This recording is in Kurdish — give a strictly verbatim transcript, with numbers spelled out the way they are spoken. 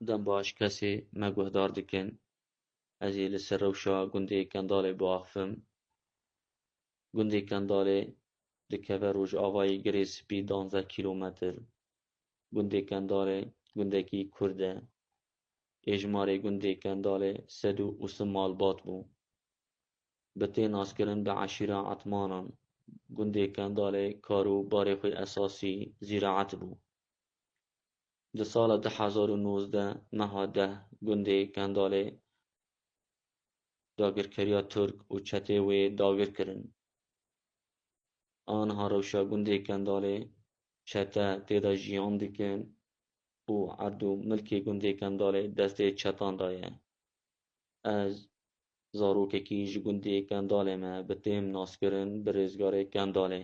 Dem baş kesê me guhdar dikin. Ez ê li ser rewşa gundê Kendalê biaxifim. Gundê Kendalê dikeve rojavayê Girê Spî duwazdeh kîlometr. Gundê Kendalê gundekî kurd e. Êjmarê gundê Kendalê sed û sî malbat bû. Bi tê naskirin bi eşîra Etmanan. Gundê Kendalê kar û barê xwe esasî zîraet bû. Di sala du hezar û nozdeh, meha deh, gundê Kendalê dagirkeriya Tirk û çetê wê dagir kirin. Aniha rewşa gundê Kendalê çete tê de jiyan dikin û erd û milkê gundê Kendalê destê çetan de ye. Ez zarokekî ji gundê Kendalê me, bi têm naskirin bi Rêzgarê Kendalê.